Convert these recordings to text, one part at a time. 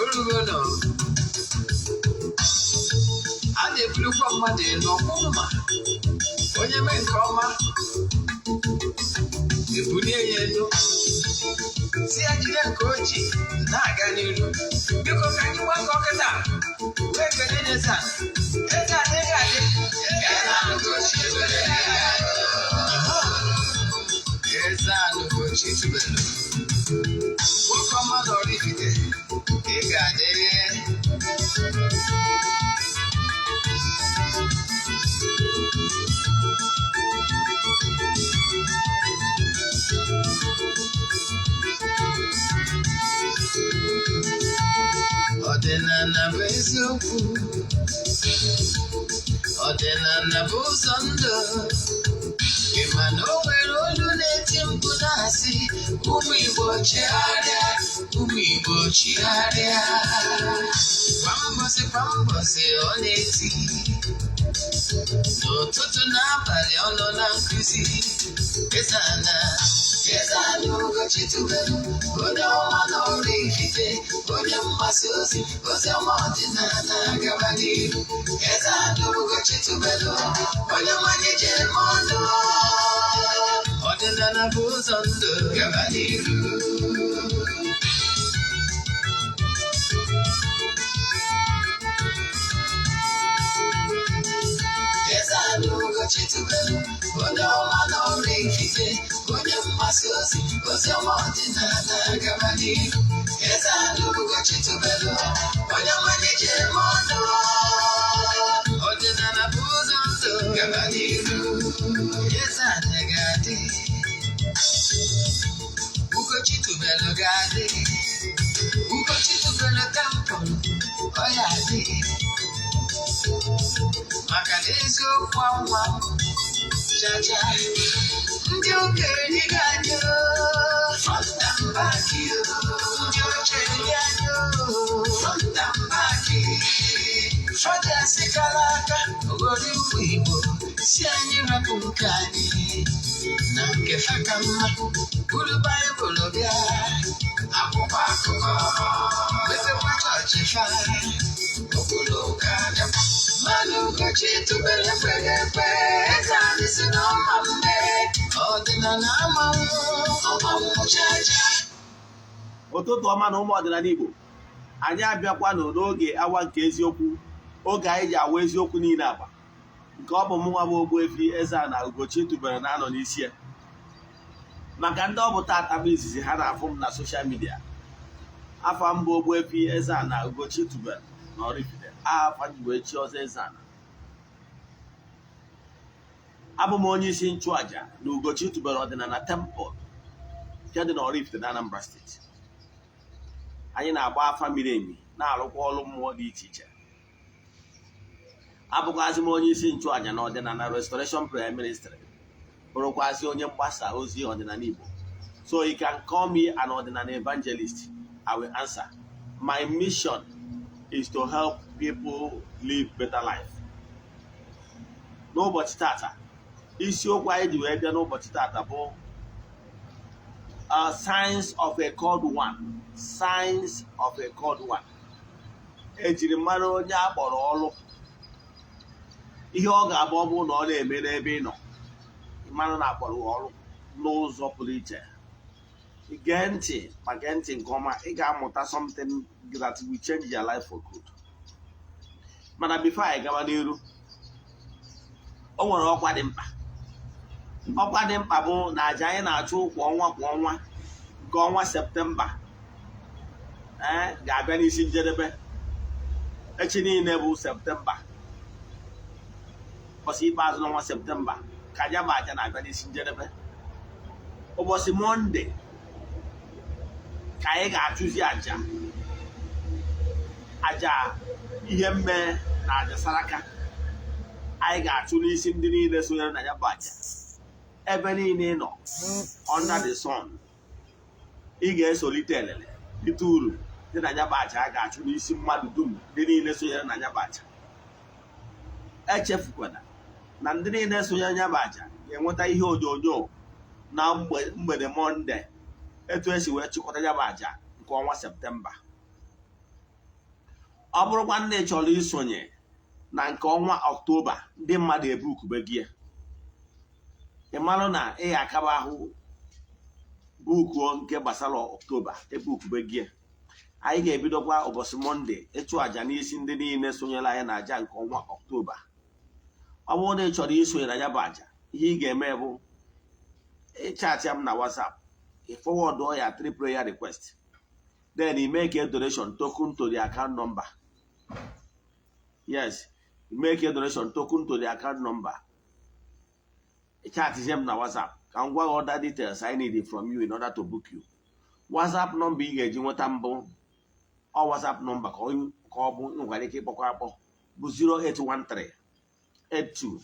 Orugo nọ. A na-ebulukwa mmadụ elu ọkwụ mma. Onye mee nke ọma, ebulie ya elu. Si ya jide nke o ji na-aga n'iru. Biko ka anyị gbakọ kịta wee kelee Eze a. Eze a adịghị adị. Eze a Ugochi tubelu. Eze a Ugochi tubelu. Nwoke ọma na Oraifite, ị ga-adị. Ọdịnala bụ eziokwu. Ọdịnala bụ ụzọ ndụ. Ị ma na o nwere olu na-eti mkpu na-asị, ụmụ Igbo chegharịa, ụmụ Igbo chigharịa. Kwa mbọsị kwa mbọsị ọ na-eti. N'ụtụtụ n'abalị ọ nọ na nkụzi. Eze ana, Eze ana Ugochi tubelu, onye ọma na Oraifite, onye mgbasa ozi, ozi ọma ọdịnala gaba n'iru. Eze ana Ugochi tubelu, onye mmanya ji eme ọnụ. Ọdịnala bụ ụzọ ndụ gaba n'iru. Eze ana Ugochi tubelu, onye ọma na Oraifite, onye mgbasa ozi, ozi ọma ọdịnala gaba n'iru. Eze ana Ugochi tubelu, onye mmanya ji eme ọnụ. Ọdịnala bụ ụzọ ndụ gaba n'iru. Eze ana ga-adị. Ugochi tubelu ga-adị. Ugochi tubelu temple, ọ ya adị. Maka na eziokwu anwa chacha ndị okenye ga-adị front and back, ndị okenye ga-adị front and back. Fọdụ kara aka oghori ụmụ Igbo si anyị rapụ nke anyị na nke fa ka mma, buru Baịbụl bịa, akwụkwọ akụkọ, mepekwa chọọchị fa, okpuru ụka bịakwa. Mmanụ Ugochi tubelu ekweghị ekwe, eze anyị si na ọma mme, ọdịnala amanwụ ọmanwụ chacha. Ụtụtụ ọma na ụmụ ọdịnala Igbo. Anyị abịakwanụ n'oge awa nke eziokwu, oge anyị ji awa eziokwu niile agba, nke ọ bụ mụnwa bụ Ogbuefi Eze-Ana Ugochi tubelu na-anọ n'isi ya. Maka ndị ọ bụ tata bụ izizi ha na-afụ m na social media, afa mbụ Ogbuefi Eze-Ana Ugochi tubelu na Oraifite, afa ji wee chi ọzọ Eze-Ana. Abụ m onye isi nchụaja na Ugochi tubelu ọdịnala temple nke dị na Oraifite na Anambra Steeti. Anyị na-agba afa miri emi, na-arụkwa ọrụ mmụọ dị iche iche. Abụkwazị m onye isi nchụaja na ọdịnala Restoration Prayer Ministry, bụrụkwazị onye mgbasa ozi ọdịnala Igbo. So you can call me an ọdịnala evangelist, I will answer. My mission is to help people live better life. N'ụbọchị tata, isiokwu anyị ji wee bịa n'ụbọchị tata bụ signs of a called one. Signs of a called one. Ejiri mara onye a kpọrọ ọlụ, ihe ọ ga-abụ ọ bụrụ na ọ na-eme n'ebe ị nọ, mmanụ na-akpọrọ ọrụ n'ụzọ pụrụ iche. Gee ntị ma gee ntị nke ọma, ị ga-amụta something that will change your life for good. Mana before anyị gawa n'iru, o nwere ọkwa dị mkpa. Ọkwa dị mkpa bụ na aja anyị na-achụ kwa ọnwa kwa ọnwa nke ọnwa Septemba ee ga-abịa n'isi njedebe echi niile bụ Septemba. Ụbọchị ikpeazụ n'ọnwa Septemba ka aja bụ aja na-abịa n'isi njedebe. Ụbọchị Mọnde ka anyị ga-achụzi aja, aja ihe mme na aja saraka anyị ga-achụ n'isi ndị niile sonyere na ya bụ aja. Ebe niile ị nọ under the sun, ị ga-esolite elele, rite uru dị na ya bụ aja a ga-achụ n'isi mmadụ dum, ndị niile sonyere na ya bụ aja. Echefukwana na ndị niile sonyere ya bụ aja ga-enweta ihe onyonyo na mgbede Mọnde. Etu esi wee chịkọta ya bụ àjà nke ọnwa Septemba. Ọ bụrụkwa ndị chọrọ isonye na nke ọnwa Ọktoba, ndị mmadụ ebukube gị ya, ị marụ na ị ga-akaba ahụ bukuo nke gbasara Ọktoba ebukube gị ya. Anyị ga-ebidokwa ụbọchị Mọnde ịchụ àjà n'isi ndị niile sonyere anyị na àjà nke ọnwa Ọktoba. Ọ bụrụ na ị chọrọ isonye na ya bụ àjà, ihe ị ga-eme bụ ịchatị m na WhatsApp, ị forward ya three prayer request, then you make a donation token to the account number. Yes, you make a donation token to the account number. Chatzie m na WhatsApp ka m gwa gị other details I need from you in order to book you. WhatsApp nọmba ị ga-eji nweta mbụ, ọ WhatsApp nọmba ka ọ bụ, nwekwara ike ịkpọkwa akpọ, bụ 0813 82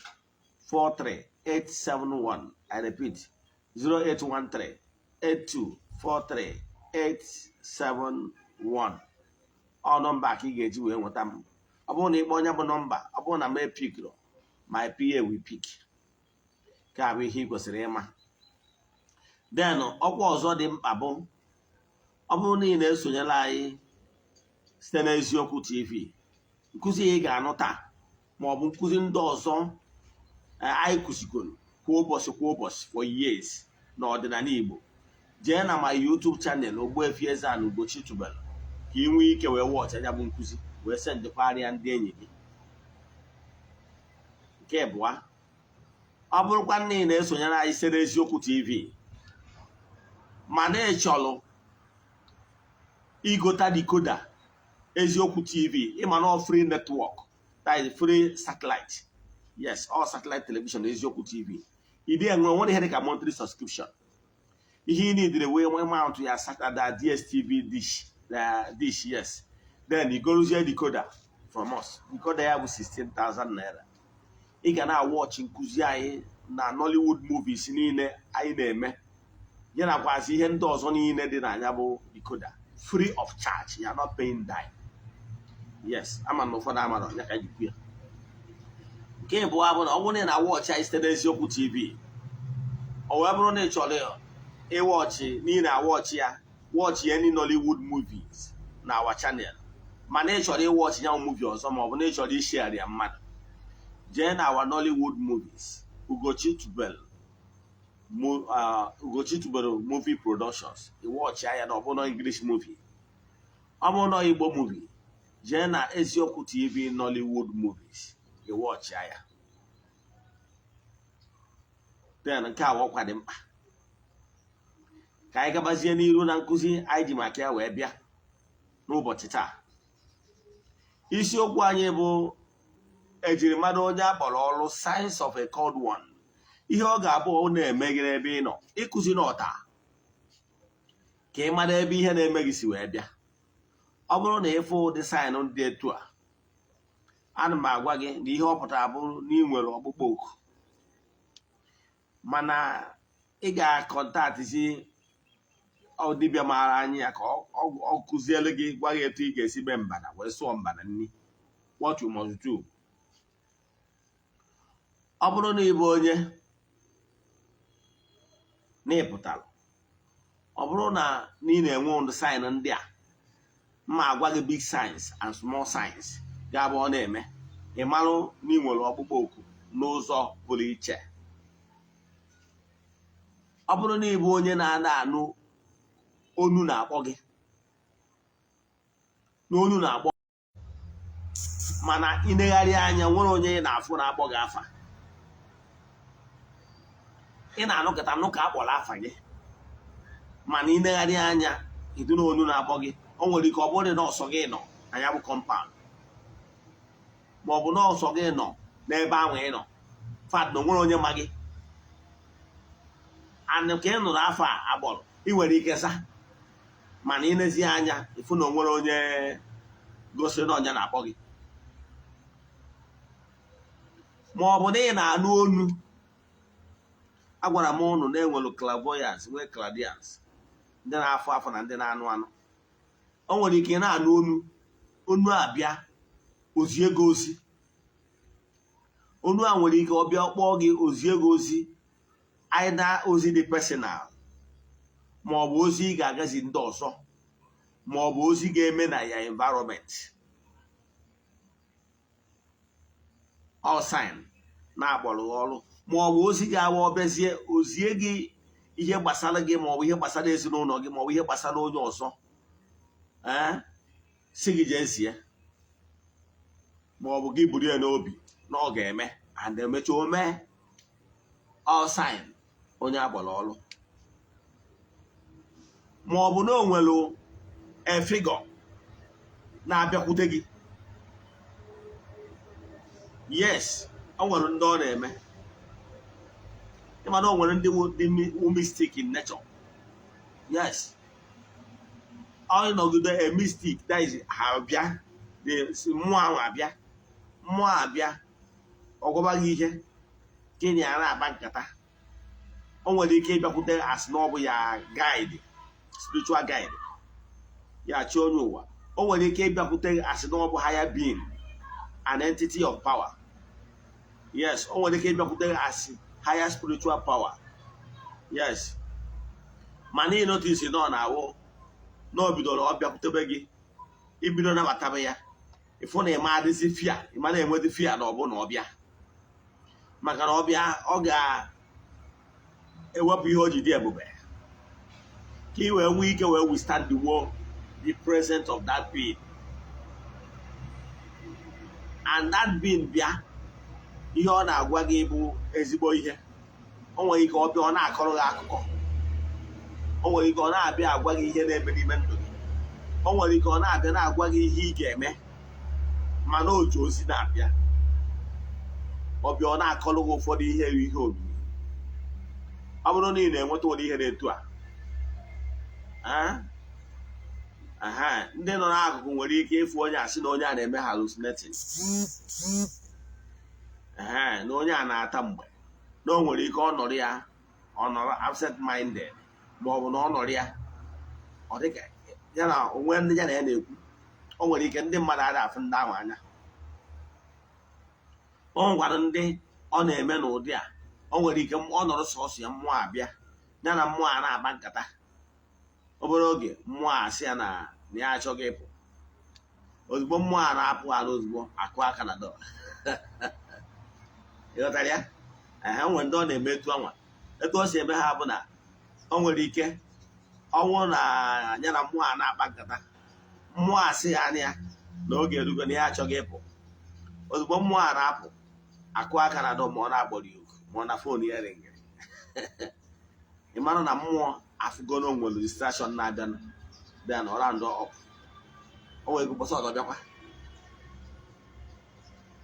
43 871. I repeat, 0813 82 43 871. Ọ nọmba ka ị ga-eji wee nweta m. Ọ bụrụ na ịkpọ onye bụ nọmba, ọ bụrụ na m epikro, my PA will pick. Ka bụ ihe ị kwesịrị ịma. Then ọkwa ọzọ dị mkpa bụ, ọ bụrụ na ị na-esonyere anyị site n'Eziokwu TV, nkụzi ị ga-anụ taa ma ọ bụ nkụzi ndị ọzọ anyị kụzigoro kwa ụbọchị kwa ụbọchị for years n'ọdịnala Igbo, jee na my YouTube channel, Ogbuefi Eze-Ana Ugochi Tubelu, ka ị nwee ike wee watch anya bụ nkụzi, wee sendịkwarịa ndị enyi gị. Nke abụọ, ọ bụrụkwa nne ị na-esonyere anyị site n'Eziokwu TV mana ị chọrọ igota decoder Eziokwu TV, ịma na ọ free network, that is free satellite, yes, all satellite television Eziokwu TV, ịdị enwe nwere ihe dịka monthly subscription. Ihe ị nidere wee nwee mount ya satellite DSTV dish na dish, yes, then igorozie decoder from us. Decoder ya bụ 16,000 naira. Ị ga na-awatchị nkụzi anyị na Nollywood movies niile anyị na-eme, ya nakwazi ihe ndị ọzọ niile dị n'anya bụ decoder, free of charge. You are not paying dime. Yes, ama na ụfọdụ amara ya ka jikwu ya. Nke abụọ bụ na ọ bụrụ na ị na-awatchị anyị site n'Eziokwu TV, ọ wee bụrụ na ị chọrọ ịwatchị n'ihi awatchị ya, watchị any Nollywood movies na our channel, mana ị chọrọ ịwatchị ya movie ọzọ, ma ọ bụ na ị chọrọ ishare ya mmadụ, jee na our Nollywood movies, Ugochi Tubelu Movie Productions, ịwatchị ya na ọ bụrụ English movie, ọ bụrụ na Igbo movie, jee na Eziokwu TV Nollywood movies, ịwatchị ya. Then nke a ọkwa dị mkpa ka anyị gabazie n'iru na nkụzi anyị ji maka ya wee bịa n'ụbọchị taa. Isiokwu anyị bụ ejirimara onye akpọrọ ọrụ, signs of a called one. Ihe ọ ga-abụ ọ na-eme gị n'ebe ị nọ, ịkụzi n'ọta ka ị mara ebe ihe na-eme gị si wee bịa. Ọ bụrụ na ịfụ ụdị sign dị etu a, ana m agwa gị na ihe ọ pụtara bụ na ị nwere ọkpụkpọ oku, mana ị ga-acontactzi dibịa maara anya ya ka ọ kụziere gị, gwa gị etu ị ga-esi mee mbana wee sụọ mbana nni, what you must do. Ọ bụrụ na ị bụ onye na ị pụtara, ọ bụrụ na ị na-enwe ụdị sign ndị a, mma agwa gị big signs and small signs ga-abụ ọ na-eme, ị marụ na ị nwere ọkpụkpọ oku n'ụzọ pụrụ iche. Ọ bụrụ na ị bụ onye na-ana anụ onu na-akpọ gị, na onu na-akpọ, mana ịnegharị anya nwere onye ị na-afụ na-akpọ gị afa, ị na-anụkọta nụ ka akpọrọ afa gị, mana ịnegharị anya ịdụ na onu na-akpọ gị, o nwere ike ọ bụrụ na ọsọ gị nọ na ya bụ compound, ma ọ bụ na ọsọ gị nọ n'ebe ahụ ị nọ fat, na onwere onye ma gị anụ ka ị nụrụ afọ a agbọrọ, ị nwere ike za, mana ịnezi anya ịfụ na onwere onye gosiri na ọnya na-akpọ gị, ma ọ bụ na ị na-anụ onu. Agwara m ụnụ na enwere clairvoyance, nwee clairaudience, ndị na-afụ afụ na ndị na-anụ anụ. O nwere ike ị na-anụ onu, onu abịa ozie gị ozi. Onu a nwere ike ọ bịa kpọọ gị, ozie gị ozi, either ozi dị personal, ma ọ bụ ozi gbasara Ma ọ bụ ozi ị ga-agazi ndị ọzọ, ma ọ bụ ozi ga-eme na ya environment. All sign na-akpọrọ gị ọrụ, ma ọ bụ ozi ga-awa ọbịazie ozie gị ihe gbasara gị, ma ọ bụ ihe gbasara ezinụlọ gị, ma ọ bụ ihe gbasara onye ọzọ, ee, si gị jee zie, ma ọ bụ gị buru ya n'obi na ọ ga-eme and emecha o mee. All sign onye agbara ọrụ, ma ọ bụ na o nwere a figure na-abịakwute gị. Yes, o nwere ndị ọ na-eme. Ịma na o nwere ndị wụ mystic in nature. Yes, ọ nọgide a mystic, that is, ha bịa, the mmụọ ahụ abịa, mmụọ abịa, ọ gwaba gị ihe gịnị a na-akpa nkata. O nwere ike ịbịakwute as na ọ bụ ya guide, spiritual guide ya, chi onye ụwa. O nwere ike ịbịakwute as na ọ bụ higher being, an entity of power. Yes, o nwere ike ịbịakwute as higher spiritual power. Yes, mana ị notice na ọ na-awụ na o bidoro ọ bịakwutebe gị, ibido nabataba ya, ịfụ na ịma adịzi fear, ịma na-enwezi fear na ọ bụ na ọ bịa, maka na ọ bịa, ọ ga-ewepụ ihe o ji dị ebube ka ị wee nwee ike wee withstand the war, the presence of that being. And that being bịa, ihe ọ na-agwa gị bụ ezigbo ihe. O nwere ike ọ bịa, ọ na-akọrọ gị akụkọ. O nwere ike ọ na-abịa agwa gị ihe na-eme n'ime ndụ gị. O nwere ike ọ na-abịa na-agwa gị ihe ị ga-eme, mana otu ozi na-abịa, ọ bịa, ọ na-akọrọ gị ụfọdụ ihe ihe omimi. Ọ bụrụ na ị na-enweta ụdị ihe na-etu a, aha ndị nọ n'akụkụ nwere ike ịfụ onye a sị na onye a na-eme hallucinating, na onye a na-ata mgbe, na o nwere ike ọ nọrọ ya, ọ nọrọ absent minded, ma ọ bụ na ọ nọrọ ya, ọ dịka ya na onwe ndị ya na ya na-ekwu. O nwere ike ndị mmadụ adịghị afụ ndị ahụ anya. O nwekwara ndị ọ na-eme n'ụdị a. O nwere ike ọ nọrọ sọsọ ya, mmụọ abịa, ya na mmụọ a na-akpa nkata. Obere oge, mmụọ a asị ya na ya achọghị ịpụ. Ozugbo mmụọ a na-apụ ala, ozugbo akụ aka na door. Ịghọtara ya? Ehe, nwere ndị ọ na-eme etu anwa. Etu o si eme ha bụ na o nwere ike ọnwụ na ya na mmụọ a na-akpa nkata, mmụọ a sị ya anya ya na oge erugo, na ya achọghị ịpụ. Ozugbo mmụọ a na-apụ, akụ aka na door, ma ọ na-akpọrọ ya oku, ma ọ na phone ya ringịrị, ị mara na mmụọ afụgo na onwere distraction na-abịa bịa na ọra ndụ ọpụ. O nwere ụbọchị ọzọ bịakwa,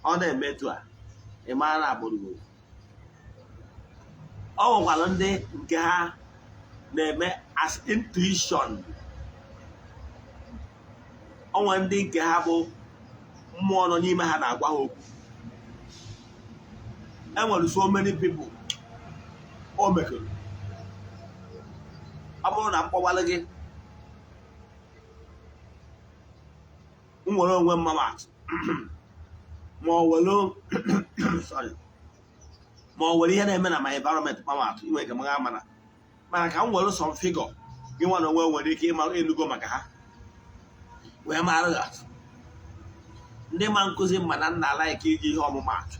ọ na-eme etu a, ị mara na agbụrụ gị. Ọ nwekwara ndị nke ha na-eme as intuition. Onwe ndị nke ha bụ mmụọ nọ n'ime ha na-agwa ha okwu. Enwere so many people o mekọrọ. Ọ bụrụ na mkpọwalụ gị, m nwere onwe mmamatụ, ma ọ were, sorry, ma ọ were ihe na-eme na my environment mmamatụ, inwe ike magha mana ka m were some figure gị nwa na onwe nwere ike ịma enugo maka ha wee mara gị atụ. Ndị ma nkụzi ma na nna like iji ihe ọmụmatụ.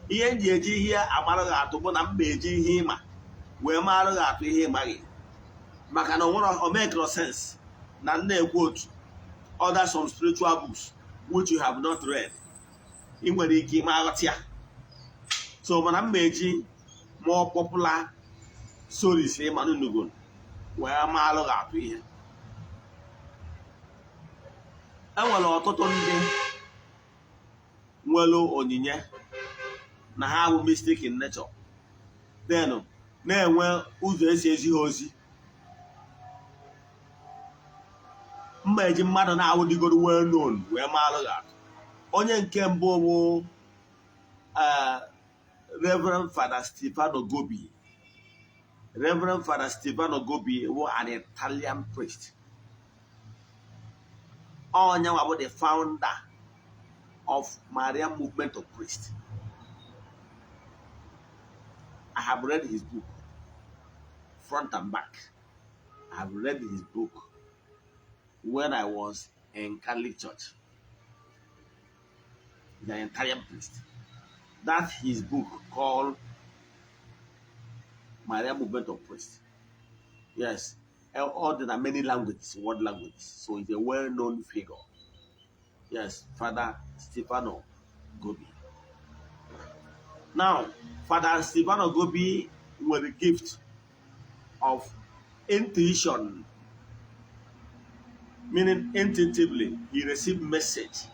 Ihe m ji eji ihe amara gị atụ bụ na m ma eji ihe ịma wee mara gị atụ ihe ịmaghị, maka na onwere o make no sense na m na-ekwu otu other some spiritual books which you have not read. Ị nwere ike ịma aghọta ya. So mana m ma eji more popular stories ịma nunugo wee mara gị atụ ihe. E nwere ọtụtụ ndị nwere onyinye na ha bụ mystic in nature, then na-enwe ụzọ esi ezi ha ozi. Mma eji mmadụ na-awụdigoro well known wee mara gị atụ. Onye nke mbụ bụ Reverend Father Stefano Gobbi. Reverend Father Stefano Gobbi bụ an Italian priest. Onye nwa bụ the founder of Marian Movement of Priests. I have read his book, front and back. I've read his book when I was in Catholic Church. He's an Italian priest. That's his book called Maria Movement of Priests. Yes, all there are many languages, world languages. So he's a well-known figure. Yes, Father Stefano Gobbi. Now, Father Stefano Gobbi with a gift of intuition, meaning intuitively, he received message.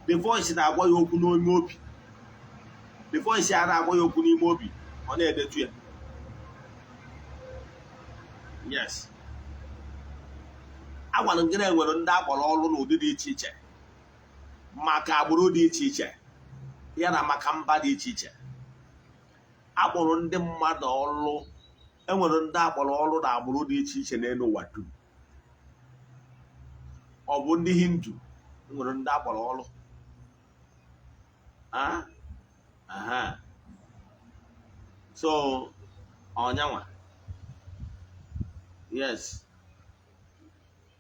The voice na-agwa ya okwu n'ime obi. The voice ya na-agwa ya okwu n'ime obi, ọ na-edetu ya. Yes. Agwara m gị na enwere ndị akpọrọ ọrụ n'ụdị dị iche iche, maka agbụrụ dị iche iche, ya na maka mba dị iche iche. Akpọrọ ndị mmadụ ọrụ, enwere ndị akpọrọ ọrụ na agbụrụ dị iche iche n'elu ụwa dum. Ọ bụ ndị Hindu, enwere ndị akpọrọ ọrụ. Ah? Aha. So, ọnyanwa. Yes.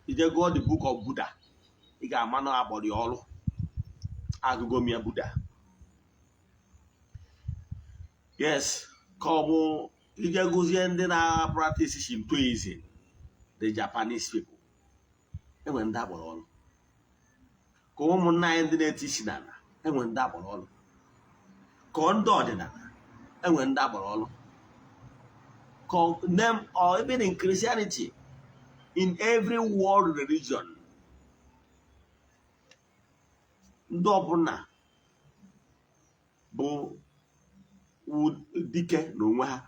Ije gụọ the book of Buddha, ị ga-ama na akpọrọ ya ọrụ. Agụgo m ya Buddha. Yes, ka ọ bụ ije gụzie ndị na-practice Shintoism, the Japanese people. Enwere ndị akpọrọ ọrụ. Ka ụmụnna anyị ndị na-eti isi n'ala, enwere ndị akpọrọ ọrụ. Ka ndị ọdịnala, enwere ndị akpọrọ ọrụ. Ka name or even in Christianity, in every world religion, ndị ọbụla bụ dike n'onwe ha,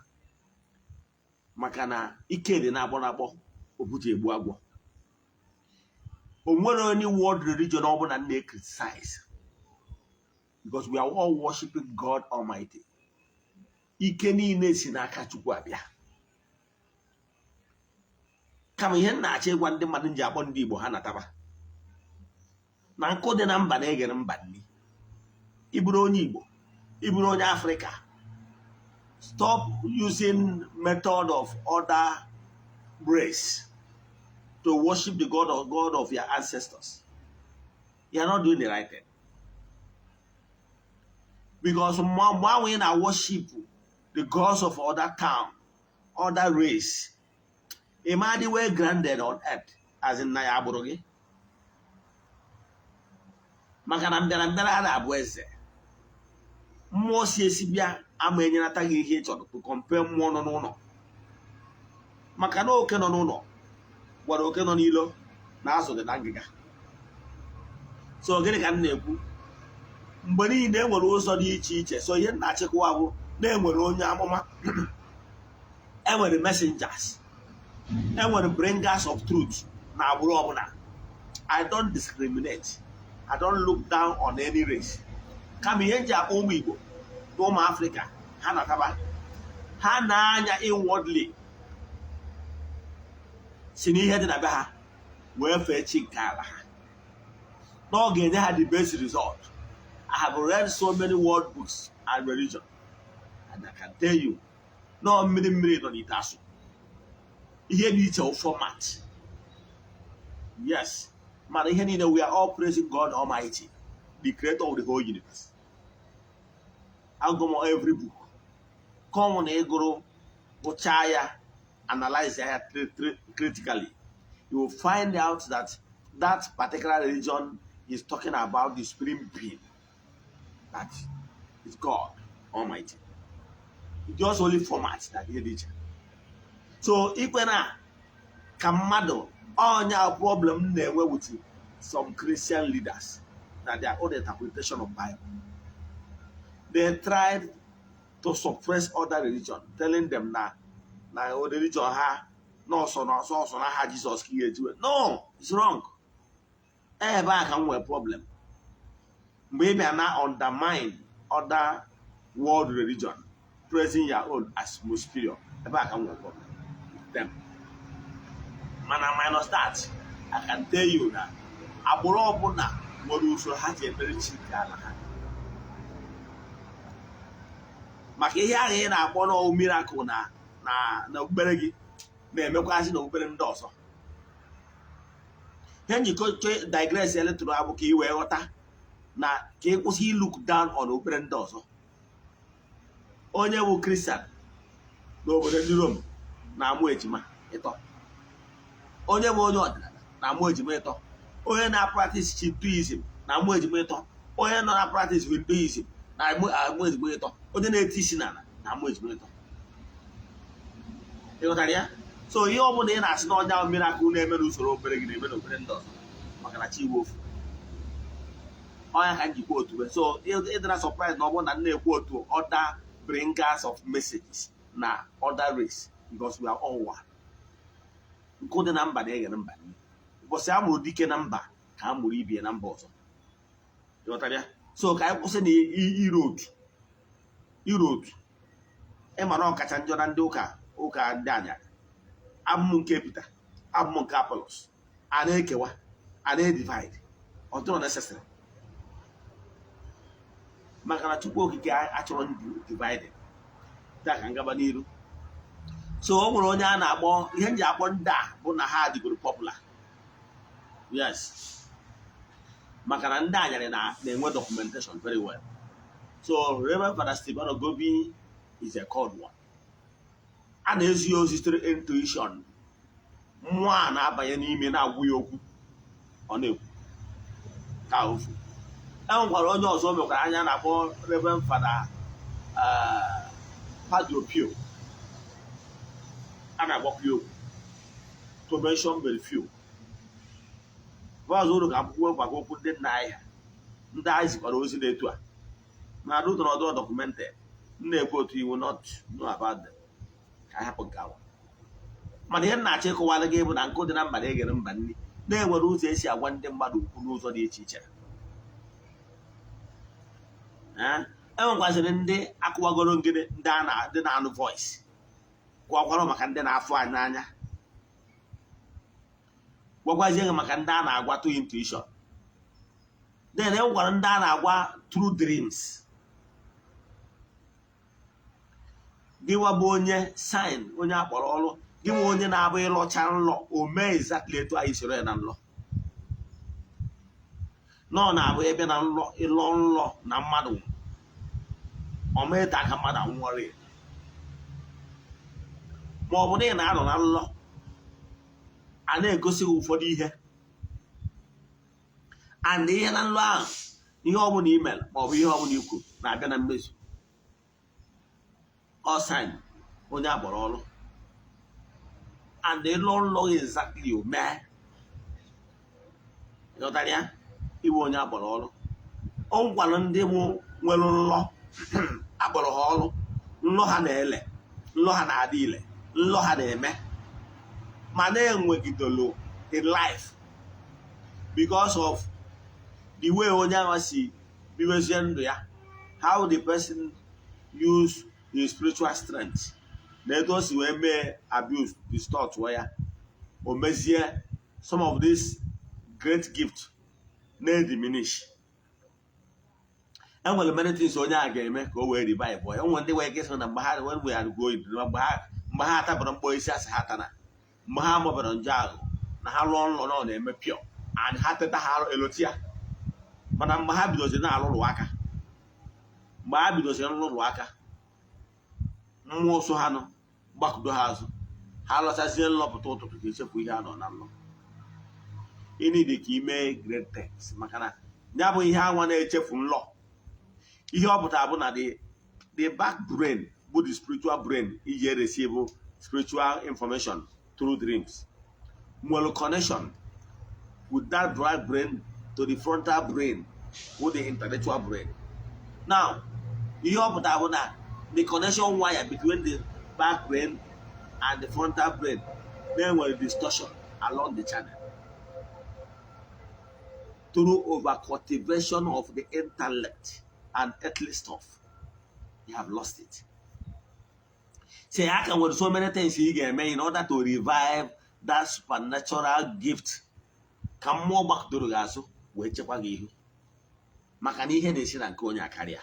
maka na ike dị na-agbọ na-agbọ obuji egbu agwọ. O nwere any world religion ọbụla na-criticize, because we are all worshiping God Almighty. Ike niile si n'aka Chukwu abịa. Kama ihe m na-achọ ịgwa ndị mmadụ ji akpọ ndị Igbo ha nataba na nkụ dị na mba na-egere mba nni. Ịbụrụ onye Igbo, ịbụrụ onye Afrịka, stop using method of other race to worship the God of your ancestors. You are not doing the right thing, because mgbe ahụ ị na-worship the gods of other town, other race, ị ma dị well grounded on earth, as in na ya agbụrụ gị, maka na mbịara mbịara a na-abụ eze mmụọ si esi bịa ama enyenata gị ihe ị chọrọ to compare mmụọ nọ n'ụlọ, maka na oke nọ n'ụlọ gwara oke nọ n'ilo na azụ dị na ngịga. So gịnị ka m na-ekwu? Mgbe niile e nwere ụzọ dị iche iche. So ihe m na-achịkwa bụ na enwere onye amụma, enwere messengers, enwere bringers of truth na agbụrụ ọbụla. I don't discriminate, I don't look down on any race. Kama ihe m ji akpọ ụmụ Igbo na ụmụ Afrịka ha nataba, ha na-anya inwardly si n'ihe dị na be ha wee fee chi nke ala ha, na ọ ga-enye ha the best result. I have read so many world books and religion, and I can tell you nọọ mmiri mmiri nọ n'ite asụ. Ihe dị iche format, yes, mana ihe niile, we are all praising God Almighty, the creator of the whole universe. Agụ m every book kọmụ na ịgụrụ gụchaa ya, analyze ya critically, you will find out that that particular religion is talking about the supreme being that is God Almighty. It's just only format that ihe dị iche. So ikwe na ka mmadụ ọnya problem m na-enwe with some Christian leaders na their own interpretation of Bible. They tried to suppress other religion, telling them na religion ha n'ọsọ n'ọsọ ọsọ na ha Jizọs ka ihe ejiwe. No, it's wrong. Ebe a ka m nwee problem mgbe ị bịa na undermine other world religion, praising your own as most superior. Ebe a ka m nwee problem with them. Mana minus that, I can tell you na agbụrụ ọbụla nwere usoro ha ji ekpere chi nke ala ha, maka ihe ahụ ị na-akpọ na miracle na na okpukpere gị na-emekwazị na okpukpere ndị ọzọ. Ihe njikọ digress eletụrụ abụ ka ị wee ghọta na ka ị kwụsị look down on okpukpere ndị ọzọ. Onye bụ Christian n'obodo ndị Rom na-amụ ejima ịtọ, onye bụ onye ọdịnala na-amụ ejima ịtọ, onye na-practice Shintoism na-amụ ejima ịtọ, onye nọ na practice Hinduism na-amụ ejima ịtọ, onye na-eti isi n'ala na-amụ ejima ịtọ. Ịghọtara ya? So ihe ọ bụla ị na-asị na ọnya miracle na-eme n'usoro okpukpere gị na-eme n'okpukpere ndị ọzọ, maka na chi iwe ofu ọnya ka njikwa otu. So ịdịra surprise na ọ bụrụ na m na-ekwu otu other bringers of messages na other race, because we are all one. Nkụ dị na mba na-eghere mba nri. Ụbọchị a mụrụ dike na mba ka a mụrụ ibie na mba ọzọ. Ịghọtara ya? So ka anyị kwụsị na iro otu, iro otu. Ịma na ọkacha njọ na ndị ụka ndị anyarị, abụm nke Peter, abụm nke Apollos, a na-ekewa, a na-edivide. Ọ dịrọ necessary, maka na Chukwu Okike achọrọ ndị divided. Taa ka ngaba n'iru. So o nwere onye a na-akpọ, ihe m ji akpọ ndị a bụ na ha dịgoro popular, yes, maka na ndị anyarị na-enwe documentation very well. So Reverend Father Stephen Ogobi is a called one. A na-ezi ya ozi sitere intuition. Mmụọ a na-abanye n'ime na-agwụ ya okwu, ọ na-ekwu ka ofu. E nwekwara onye ọzọ o mekwara anya na-akpọ Reverend Father Padre Pio. A na-agbakwa ya okwu, to mention very few. Ọzọ uru ka akwụkwọ maka okwu ndị nna anyị ha, ndị anyị zikwara ozi na-etu a na adụ ọdụ documented. M na-ekwu otu iwu not know about them, ka anyị hapụ nke ahụ. Mana ihe m na-achọ ịkọwara gị bụ na nkụ dị na mba na-eghere mba nri, na-enwere ụzọ esi agwa ndị mmadụ okwu n'ụzọ dị iche iche. E nwekwazịrị ndị akụwagoro ngịnị, ndị a na ndị na-anụ voice, gwakwarụ maka ndị na-afụ anyị n'anya, gwakwazie gị maka ndị a na-agwa through intuition. Then e nwekwara ndị a na-agwa through dreams. Gị nwa bụ onye sign, onye akpọrọ ọrụ, gị nwa onye na-abụ ịlọcha nlọ, o mee exactly etu anyị soro ya na nlọ, nọ na-abụ ebe na nlọ, ịlọ nlọ na mmadụ nwụrụ, ọ mee aka mmadụ anwụọrọ ya, ma ọ bụ na ị na-anọ na nlọ a na-egosi gị ụfọdụ ihe, and ihe na nlọ ahụ, ihe ọbụla i mere ma ọ bụ ihe ọbụla i kwuru na-abịa na mmezu. Ọ sign onye akpọrọ ọrụ, and ịlọ nlọ gị exactly o mee. Ịghọtara ya? Iwe onye akpọrọ ọrụ. O nwekwara ndị mụ nwere nlọ akpọrọ ha ọrụ, nlọ ha na-ele, nlọ ha na-adị ile, nlọ ha na-eme, ma na-enwegidolu in life because of the way onye ahụ si biwezie ndụ ya, how the person use his spiritual strength na etu o si wee mee abuse, distort ya, o mezie some of this great gift na-ediminish. Enwere many things onye a ga-eme ka o wee revive ya. Enwere ndị nwere ike ịsị na mgbe ha, when we are going, mgbe ha atabara mkpọ isi asị ha tana, mgbe ha mabara njọ ahụ na ha lụọ nlọ na ọ na-eme pure and ha teta, ha eloti ya. Mana mgbe ha bidoziri na-alụrụ aka, mgbe ha bidoziri nlụrụ aka, mmụọ so ha nọ gbakụdo ha azụ, ha lọchazie nlọpụta ụtụtụ ka echefu ihe a nọ na nlọ. Ịnịdị ka ime great things, maka na ya bụ ihe anwa na-echefu nlọ. Ihe ọ pụtara bụ na the back brain bụ the spiritual brain iji receive spiritual information through dreams nwere connection with that back brain to the frontal brain with the intellectual brain. Now, ihe ọ pụtara bụ na the connection wire between the back brain and the frontal brain na-enwere distortion along the channel through over cultivation of the intellect and earthly stuff. You have lost it. Say, I can with so many things ị ga-eme in order to revive that supernatural gift, ka mmụọ gbakọtoro gị azụ wee chekwa gị ihu, maka na ihe na-esi na nke onye akarịa.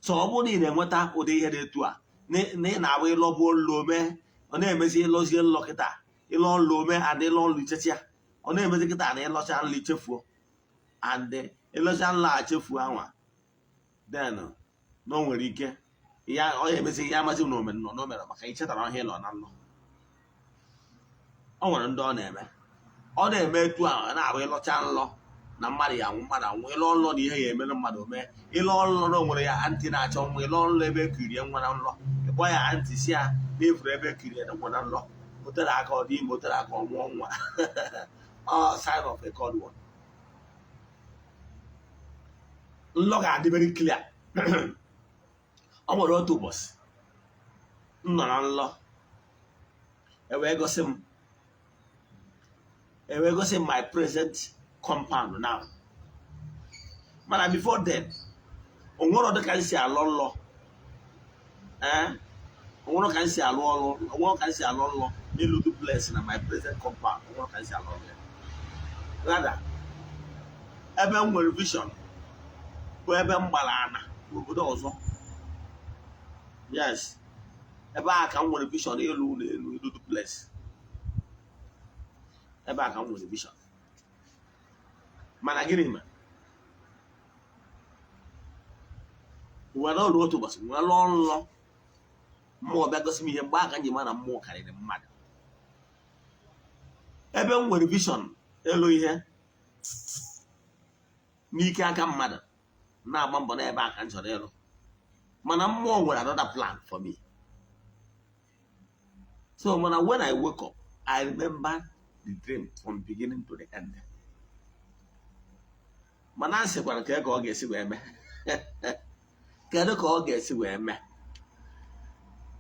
So ọ bụrụ na ị na-enweta ụdị ihe dị etu a, Na ị na-abụ ịlọbuo nlọ mee, ọ na-emezi ịlọzie nlọ kịta, ịlọ nlọ ome and ịlọ nlọ ichecha, ọ na-emezi kịta na ịlọcha nlọ ichefuo, and ịlọcha nlọ a chefuo anwa, then na o nwere ike ya ọ ya emezi ya amazi na omere nọ na o mere maka ichetara ihe ịlọ na nlọ. O nwere ndị ọ na-eme, ọ na-eme etu ahụ, ọ na-abụ ịlọcha nlọ na mmadụ ya anwụ, mmadụ anwụ, ịlọ nlọ na ihe ya emere mmadụ mee, ịlọ nlọ na o nwere ya aunty na-achọ nwa, ịlọ nlọ ebe ekirie nwa na nlọ, ịkpọ ya aunty si ya na-efuru ebe ekirie nwa na nlọ, o tere aka ọ dị ime, o tere aka ọ mụọ nwa. Ọ sign of a called one. Nlọ ga-adị very clear. Ọ nwere otu ụbọchị m nọ na nlọ, e wee gosi m my present compound now. Mana before then, o nwere ọdụ ka m si alọ nlọ, ee, o nwere ka m si alụ ọrụ, o nwere ka m si alọ nlọ n'elu duplex na my present compound. O nwere ka m si alụ ọrụ. Rather, ebe m nwere vision bụ ebe m gbara ana n'obodo ọzọ. Yes, ebe a ka m nwere vision ịlụ ụlọ elu, elu duplex. Ebe a ka m nwere vision. Mana gịnị mere were ọrụ otu ụbọchị wee lụọ nlọ, mmụọ bịa gosi m ihe mgbe aka nji ma na mmụọ karịrị mmadụ. Ebe m nwere vision elu ihe n'ike aka mmadụ na-agba mbọ n'ebe a ka m chọrọ ịlụ, mana mmụọ nwere another plan for me. So mana when I wake up, I remember the dream from beginning to the end. Mana a sịkwara ka ọ ga-esi wee mee, kedu ka ọ ga-esi wee mee?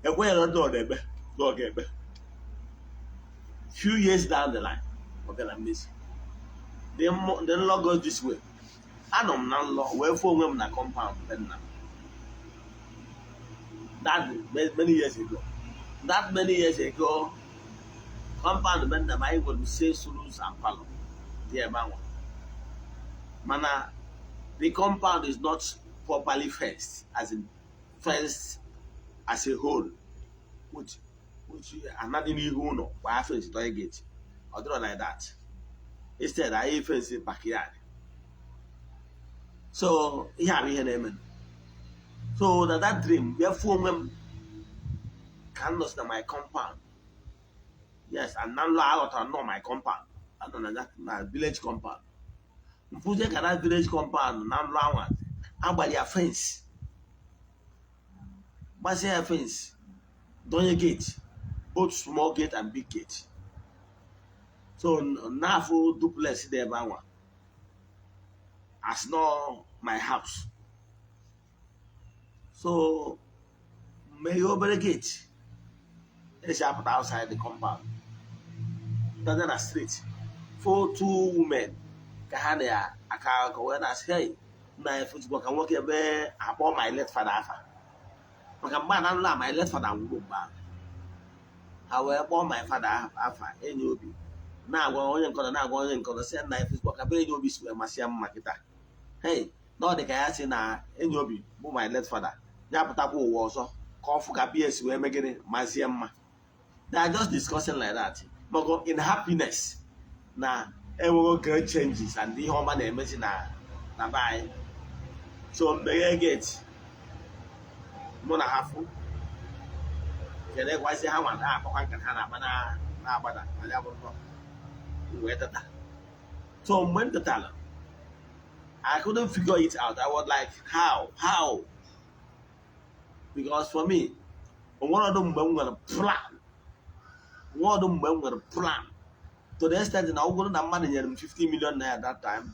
Ekwenyere ndị ọ na-eme na ọ ga-eme. Few years down the line, ọ bịara mmezu. The nlọ goes this way: anọ m na nlọ wee fụ onwe m na compound be nna m that many years ago. That many years ago, compound be nna m, anyị nwere six rooms and parlour dị ebe ahụ, mana the compound is not properly fenced, as in fenced as a whole, which anadị n'ihu ụlọ gbaa fence, dọnye gate. Ọ dịrọ like that. Instead, anyị fence backyard. So ihe a bụ ihe na-eme. So na that dream, bịa fụ onwe m ka m nọsi na my compound. Yes, and na nlọ aghọtara nọ my compound, anọ na na village compound. Mfụzie ka na village compound na nlọ anwa agbara ya fence, gbazie ya fence, donye gate, both small gate and big gate. So n'afọ duplex dị ebe anwa as no my house. So meghe obere gate esi apụta outside the compound, dada na street, for two women ka ha na-aka akụkọ wee na-asị, "Hey, nna ya fụzikwa ka nwoke ebe akpọ my late father afa," maka mgbe a na nla my late father nwụrụ mgbe ahụ. Ha wee kpọọ my father afa enyi obi, na-agwa onye nkọdọ, na-agwa onye nkọdọ, sị, "Nna ya fụzikwa ka be enyi obi si wee masị ya mma kịta. Hey, na ọ dị ka ya sị na enyi obi bụ my late father ya pụtakwa ụwa ọzọ ka ọ fụ ka ps wee megịnị mazie mma." They are just discussing like that, maka in happiness na enwego great changes and ihe ọma na-emezi na be anyị. So mmeghe gate, mụ na ha fụ kedekwazi ha nwa na-akpakwa nkata ha na-akpa na-agbada na ya bụ nrọ. M wee teta. So mgbe m tetara, I couldn't figure it out. I was like, How?" Because for me, onwere ọdụ mgbe m nwere plan, nwa ọdụ mgbe m nwere plan to the extent na ọ bụrụ na mmadụ nyere m 50 million naira that time,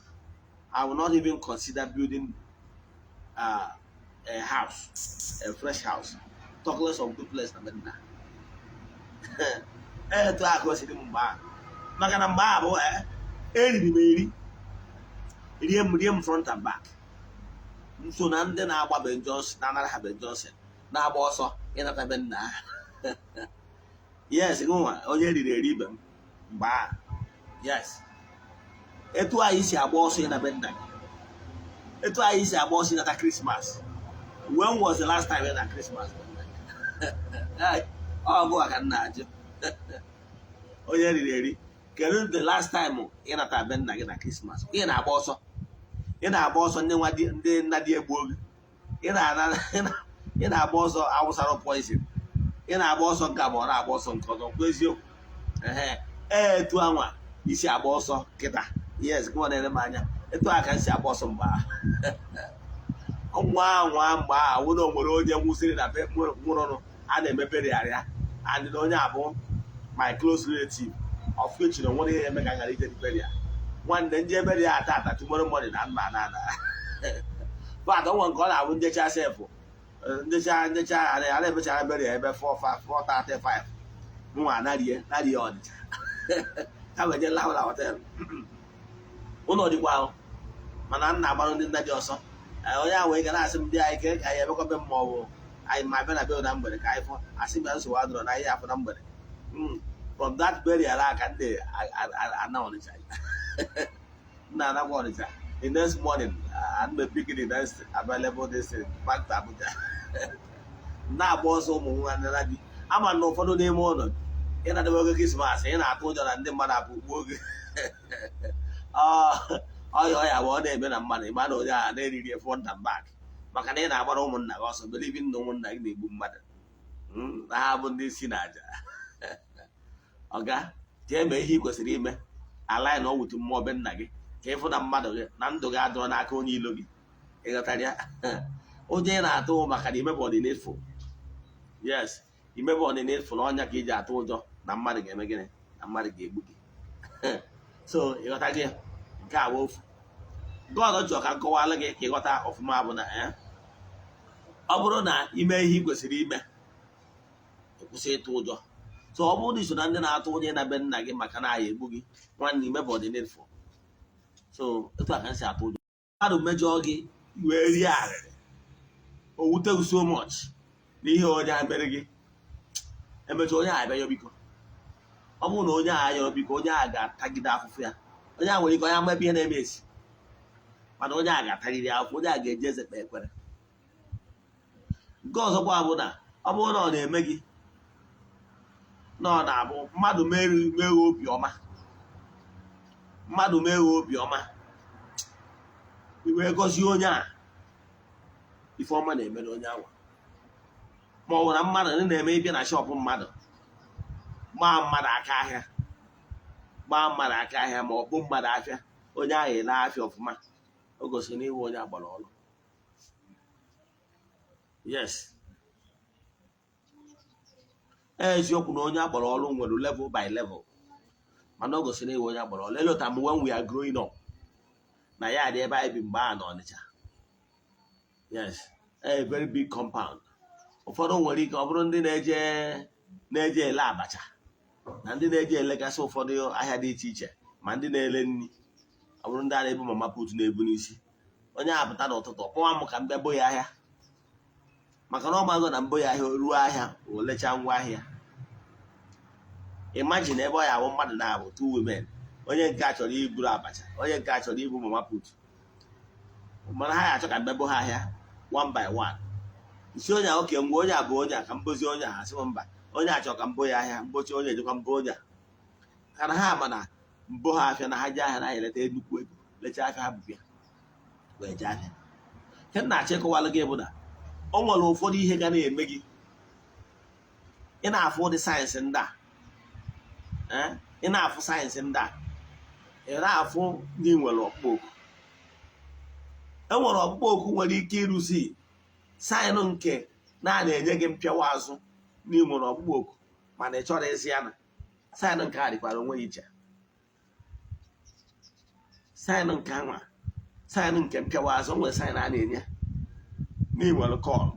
I will not even consider building a house, a fresh house, talk less of duplex na Medina. Etu a ka o siri m mgbe ahụ, maka na mgbe ahụ bụ eriri m eri, rie m, rie m front and back. M so na ndị na-agba Ben Johnson, na-anara ha Ben Johnson, na-agba ọsọ ịnata be nna ha. Yes, nwa onye riri eri ibe m mgbe ahụ. Yes, etu anyị si agba ọsọ ịna be nna gị, etu anyị si agba ọsọ ịnata Christmas. When was the last time ị na Christmas? Ọ gụwa ka m na-ajụ, onye riri eri, kedu the last time ị nata be nna gị na Christmas? Ị na-agba ọsọ, ị na-agba ọsọ ndị nwa ndị nna di egbuo gị. Ị na-agba ọsọ awụsara poison. Ị na-agba ọsọ nke a ma ọ na-agba ọsọ nke ọzọ. Kwa eziokwu, ehe, etu anwa isi agba ọsọ kịta. Yes, gụwa na-ere m anya, etu a ka m si agba ọsọ mgbe ahụ. Nwa anwa mgbe ahụ na o nwere onye nwụsịrị na be nwụrụnụ a na-emepere ya ya, and na onye abụ my close relative, of which na onwere ihe eme ka ghara ije burial. Nwanne, nje burial ata ata, tomorrow morning na mba na ana but onwe nke ọ na-abụ njecha sef, njecha njecha a na-emechara burial ebe 4 5 4:35, nwa narie narie Ọnịcha ka wee jee lahụ na hotel. Ụlọ dịkwa ahụ, mana m na-agbarụ ndị nna dị ọsọ. Onye ahụ wee ga na-asị m ndị anyị ke ka anyị emekọbe m, ma ọ bụ anyị ma bịa na be na mgbede ka anyị fụ. Asị m ya nsogbu adịrọ na anyị afụ na mgbede. From that burial a ka ndị ana Ọnịcha nna anakwa Ọnịcha. The next morning, I'm picking the next available this thing back to Abuja. Na-agba ọsọ ụmụ nwanne na di ama na ụfọdụ n'ime ụlọ ị na-adebe oge Christmas, ị na-atụ ụjọ na ndị mmadụ apụ gbuo oge ọya ọya bụ ọ na-eme na mmadụ. Ịma na onye a na-eriri front and back maka na ị na-agbara ụmụnna gị ọsọ, believing na ụmụnna gị na-egbu mmadụ, na ha bụ ndị si n'aja. Ọga, jee mee ihe ị kwesịrị ime, ala na ọwụtu mmụọ be nna gị, ka ịfụ na mmadụ gị na ndụ gị adọrọ n'aka onye ilo gị. Ịghọtara ya? Onye ị na-atụ maka na imebe ọdịnifu, yes, imebe ọdịnifu na ọnya ka iji atụ ụjọ na mmadụ ga-eme gịnị, na mmadụ ga-egbu gị. So ịghọta gị, nke a bụ ofu God chọrọ ka m kọwalụ gị ka ịghọta ọfụma, bụ na ọ bụrụ na ime ihe ị kwesịrị ime, kwụsị ịtụ ụjọ. So ọ bụrụ na iso na ndị na-atụ ụjọ na be nna gị maka na aya egbu gị, nwanne, imebe ọdịnifu. So etu a ka m si atụ ụjọ. Mmadụ mejọọ gị, wee rie arịrị, o wute gị so much n'ihe onye a mere gị. Emechaa, onye a abịa yọ biko. Ọ bụrụ na onye a yọrọ biko, onye a ga-atagide afụfụ ya. Onye a nwere ike onye ama ebe ihe na-eme esi, mana onye a ga-atarịrị afụfụ. Onye a ga-eji eze kpee ekpere. Nke ọzọkwa bụ na ọ bụrụ na ọ na-eme gị na ọ na-abụ mmadụ meghe obi ọma, mmadụ meghe obi ọma, i wee gọzie onye a, ife ọma na-emere onye ahụ, ma ọ bụ na mmadụ ndị na-eme ịbịa na shop mmadụ, gbaa mmadụ aka ahịa, gbaa mmadụ aka ahịa, ma ọ bụ mmadụ afịa, onye ahụ ele afịa ọfụma, o gosiri na iwe onye agbara ọrụ. Yes, eziokwu na onye agbara ọrụ nwere level by level, mana o gosiri na iwe onye agbara ọrụ. Elota m when we are growing up na ya dị ebe anyị bi mgbe a n'Ọnịcha. Yes, a very big compound. Ụfọdụ nwere ike ọ bụrụ ndị na-eje ele abacha na ndị na-eje elegasị ụfọdụ ahịa dị iche iche, ma ndị na-ele nri, ọ bụrụ ndị a na-ebu mama put na-ebu n'isi. Onye a pụta n'ụtụtụ, kpọwa m ka m bịa bo ya ahịa, maka na ọ mago na mbụ ya ahịa, o ruo ahịa, o lechaa ngwa ahịa. Imagine ebe ọ ya awụ mmadụ na-abụ, two women, onye nke a chọrọ iburu abacha, onye nke a chọrọ ibu mama put, mana ha ga-achọ ka mbebo ha ahịa one by one. Nsi onye a, oke ngwa, onye a bụ onye a ka mbozi onye a, asị m mba, onye a chọrọ ka mbo ya ahịa, mbochi onye ejekwa mbo onye a ka na ha ma na mbo ha afịa, na ha jee ahịa na ha eleta nnukwu ego, lechaa afịa ha bụbịa wee jee ahịa. Nke m na-achọ ịkọwalụ gị bụ na o nwere ụfọdụ ihe ga na-eme gị, ị na-afụ ụdị signs ndị a, ị na-afụ signs ndị a, ị na-afụ ndị nwere ọkpụkpọ oku. E nwere ọkpụkpọ oku nwere ike ịrụzi sign nke na na-enye gị mpịawa azụ na ị nwere ọkpụkpọ oku, mana ị chọrọ ịsị ya na sign nke a dịkwara onwe ya iche. Sign nke anwa, sign nke mpịawa azụ, nwere sign a na-enye na ị nwere call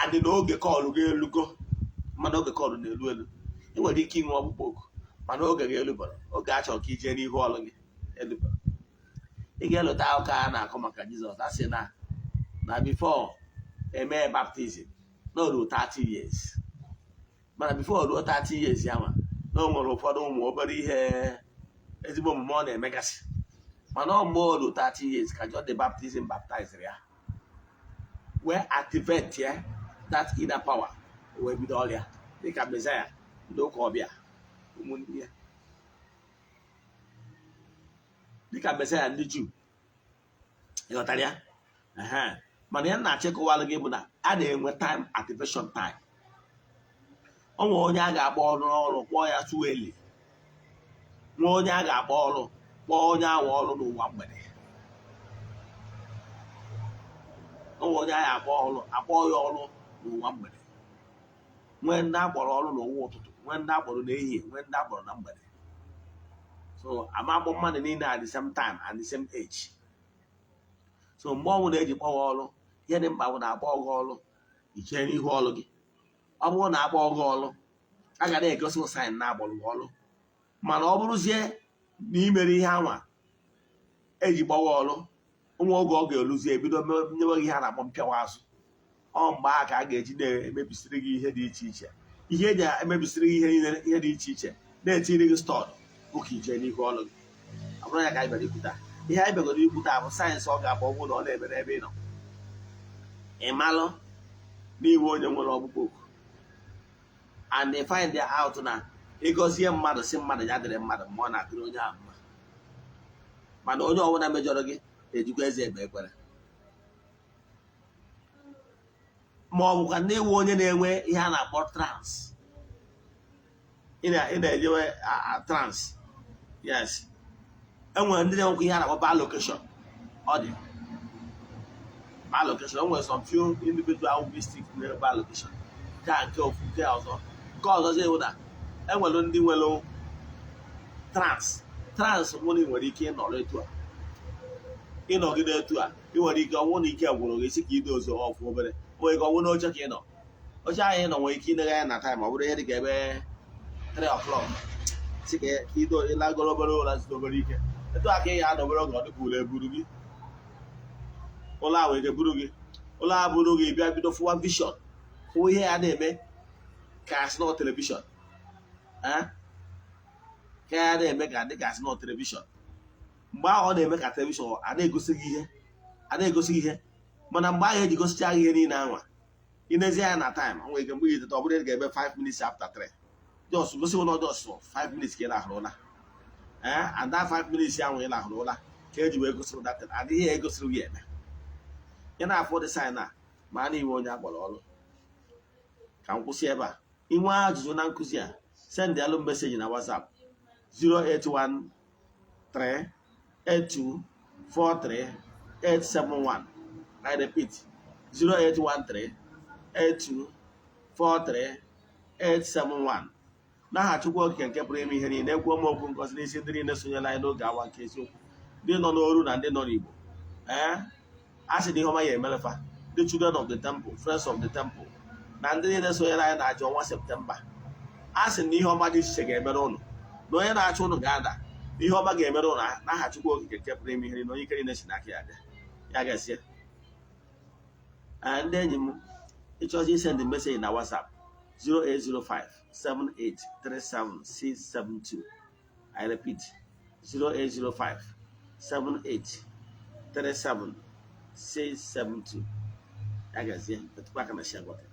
adị n'oge call ga-elugo, mana oge call na-elu elu. Ị nwere ike inwe ọkpụkpọ oku, mana oge ga-elubara, oge a chọrọ ka ijee n'ihu ọrụ gị elubara. Ị ga-elota akụkọ a na-akọ maka Jizọs. A sị na before emee baptism na o ruo 30 years, mana before ruo 30 years ya ma na o nwere ụfọdụ ụmụ obere ihe ezigbo omume ọ na-emegasị, mana ọ mgbe o ruo 30 years ka John the Baptist baptized ya, wee activate ya, that inner power, O wee bido ọrịa dịka Messiah, ndị ụka ọbịa, ụmụnne ya, dịka Messiah ndị Juu. Ịghọtara ya? Ehe. Mana ya na-achịkọwalụ gị bụ na a na-enwe time, activation time. O nwere onye a ga-akpọ ọrụ ọrụ kpọọ ya too early, nwee onye a ga-akpọ ọrụ, kpọọ onye ahụ ọrụ n'ụwa mgbede. O nwere onye a ga-akpọ ọrụ, akpọ ya ọrụ n'ụwa mgbede, nwee ndị akpọrọ ọrụ n'ụwa ụtụtụ, nwee ndị akpọrọ n'ehihie, nwee ndị akpọrọ na mgbede. So ama akpọ mmadụ niile at the same time and the same age. So mgbe ọnwụ na-eji kpọwa ọrụ, ihe dị mkpa bụ na akpọ gị ọrụ, ichee n'ihu ọrụ gị. Ọ bụrụ na akpọ gị ọrụ, a ga na-egosi sign na agbọrọ gị ọrụ. Mana ọ bụrụzie na imere ihe anwa eji gbawa ọrụ, nwa oge ọ ga-eluzi, ebido nyewe gị ihe a na-akpọ mpịawa azụ. Ọ mgbe ahụ ka a ga-eji na-emebisiri gị ihe dị iche iche, ihe eji emebisiri gị ihe niile, ihe dị iche iche, na-etiri gị stọd bụ ka ijee n'ihu ọrụ gị. Ọ bụrụ ya ka anyị bịara ikwuta, ihe anyị bịagoro ikwuta bụ signs ọ ga-abụ ọ bụrụ na ọ na-eme n'ebe ị nọ, ị malụ n'iwe onye nwere ọkpụkpọ oku, and they find out na ịgọzie mmadụ, si mmadụ ya dịrị mmadụ ma ọ na-adịrị onye ahụ mma. Mana onye ọbụla mejọrọ gị ejikwa eze ekpe ekwere, ma ọ bụkwa ndị iwe onye na-enwe ihe a na-akpọ trance. Ị na-ejewe trance. Yes, enwere ndị na-enwekwa ihe a na-akpọ bilocation. Ọ dị bilocation. O nwere some few individual mystic na bilocation nke a, nke ofu, nke ọzọ, nke ọzọ zi na enwere ndị nwere trance. Trance nwere nwere ike ịnọrọ etu a, ịnọgide etu a. Ị nwere ike ọnwụ na ike gwụrụ gị, isi ka idozi ọfụ obere. Nwere ike ọnwụ n'oche ka ị nọ, oche ahụ ị nọ nwere ike inegha ya na time, ọ bụrụ ihe dị ka ebe 3 o'clock, si ka ido ịlagoro obere ụra, zuru obere ike. Etu a ka ị ya anọ obere oge, ọ dịka ụlọ eburu gị, ụlọ ahụ ike buru gị, ụlọ a buru gị, bịa bido fụwa vision, fụwa ihe ya na-eme ka asị nọ television, ka ya na-eme ka dị ka asị nọ television. Mgbe ahụ ọ na-eme ka television a na-egosi gị ihe, a na-egosi gị ihe. Mana mgbe ahụ eji gosicha gị ihe niile anwa, inezi anya na time, o nwere ike mgbe iteta, ọ bụrụ ga-ebe 5 minutes after 3, just gosi na just 5 minutes ka ị lahụrụ ụla. Ee, and that 5 minutes ahụ ị lahụrụ ụla ka eji wee gosiri that thing, adịghị ya egosiri gị eme. Ị na-afụ dị sign a, ma a na-iwe onye akpọrọ ọrụ. Ka m kwụsị ebe a. Inwe ajụjụ na nkụzi a, send alụ message na WhatsApp 08138243871. I repeat, 08138243871. N'aha Chukwu Okike nke pụrụ ime ihe niile, ekwuo m okwu ngozi n'isi ndị niile sonyere anyị n'oge awa nke eziokwu, ndị nọ n'oru na ndị nọ n'Igbo. Ee, a sị na ihe ọma ya emerefa the children of the temple, friends of the temple, na ndị niile sonyere anyị na-aja ọnwa September. A sị na ihe ọma dị iche iche ga-emere ụnụ, na onye na-achọ ụnụ ga-ada, na ihe ọma ga-emere ụnụ n'aha Chukwu Okike nke pụrụ ime ihe niile, onye ike niile si n'aka ya bịa. Ya gazie. Ee, ndị enyi m, ịchọzi isend message na WhatsApp, 0805 7837672. I repeat, 0805 7837672. Ya gazie. Metụkwa aka na share button.